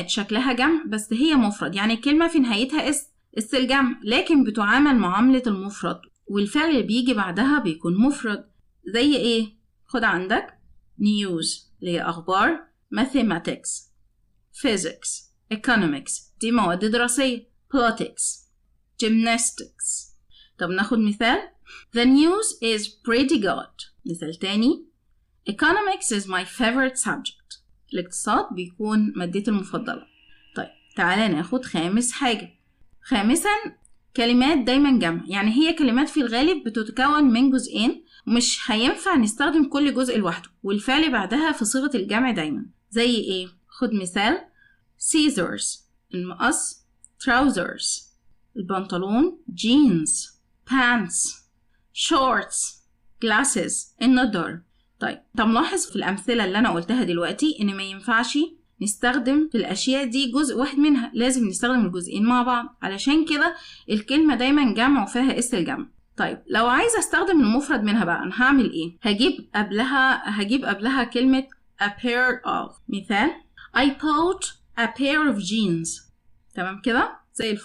شكلها جمع بس هي مفرد، يعني الكلمة في نهايتها s، s الجمع، لكن بتعامل معاملة المفرد، والفعل اللي بيجي بعدها بيكون مفرد. زي ايه؟ خد عندك news اللي هي أخبار، mathematics، physics، economics دي مواد دراسية، politics، gymnastics. طب ناخد مثال: The news is pretty good. مثال تاني: Economics is my favorite subject. الاقتصاد بيكون مادتي المفضلة. طيب، تعالى ناخد خامس حاجة. خامسا، كلمات دايما جمع، يعني هي كلمات في الغالب بتتكون من جزئين، ومش هينفع نستخدم كل جزء لوحده، والفعل بعدها في صيغة الجمع دايما. زي ايه؟ خد مثال: scissors المقص، trousers البنطلون، jeans، pants، shorts، glasses النضارة. طيب، طب لاحظ في الأمثلة اللي أنا قلتها دلوقتي إن ما ينفعش نستخدم في الأشياء دي جزء واحد منها، لازم نستخدم الجزئين مع بعض، علشان كده الكلمة دايما جمع وفيها s الجمع. طيب، لو عايزة استخدم المفرد منها بقى، أنا هعمل إيه؟ هجيب قبلها كلمة a pair of. مثال: I bought a pair of jeans. تمام كده، زي الفل.